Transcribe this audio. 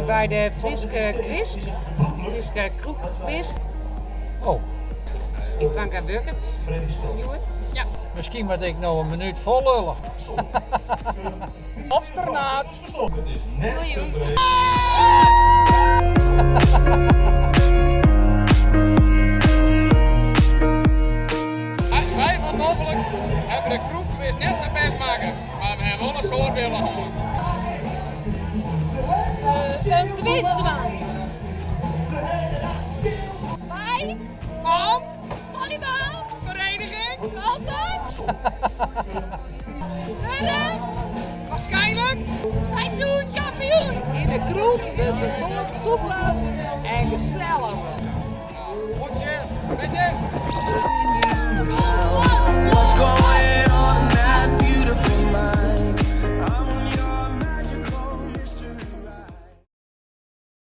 By de Fryske Kwisk, Fryske Kroechkwisk. Oh. Ivanka wurket hjoed. Ja. Miskien moat ik no in minút follulle. Opsternaat. Miljoen. Wy fan Noflik hawwe de kroechkwis net sa bêst makke, mar we hawwe wol in soad wille hân. In kwis dwaan. By. Fan. Volleybal. Vereniging. Campus. Wurde. Waarschijnlijk. Seizoenkampioen. Yn de kroech dus in soad sûpe en gesellich. Oant sjen. Met je.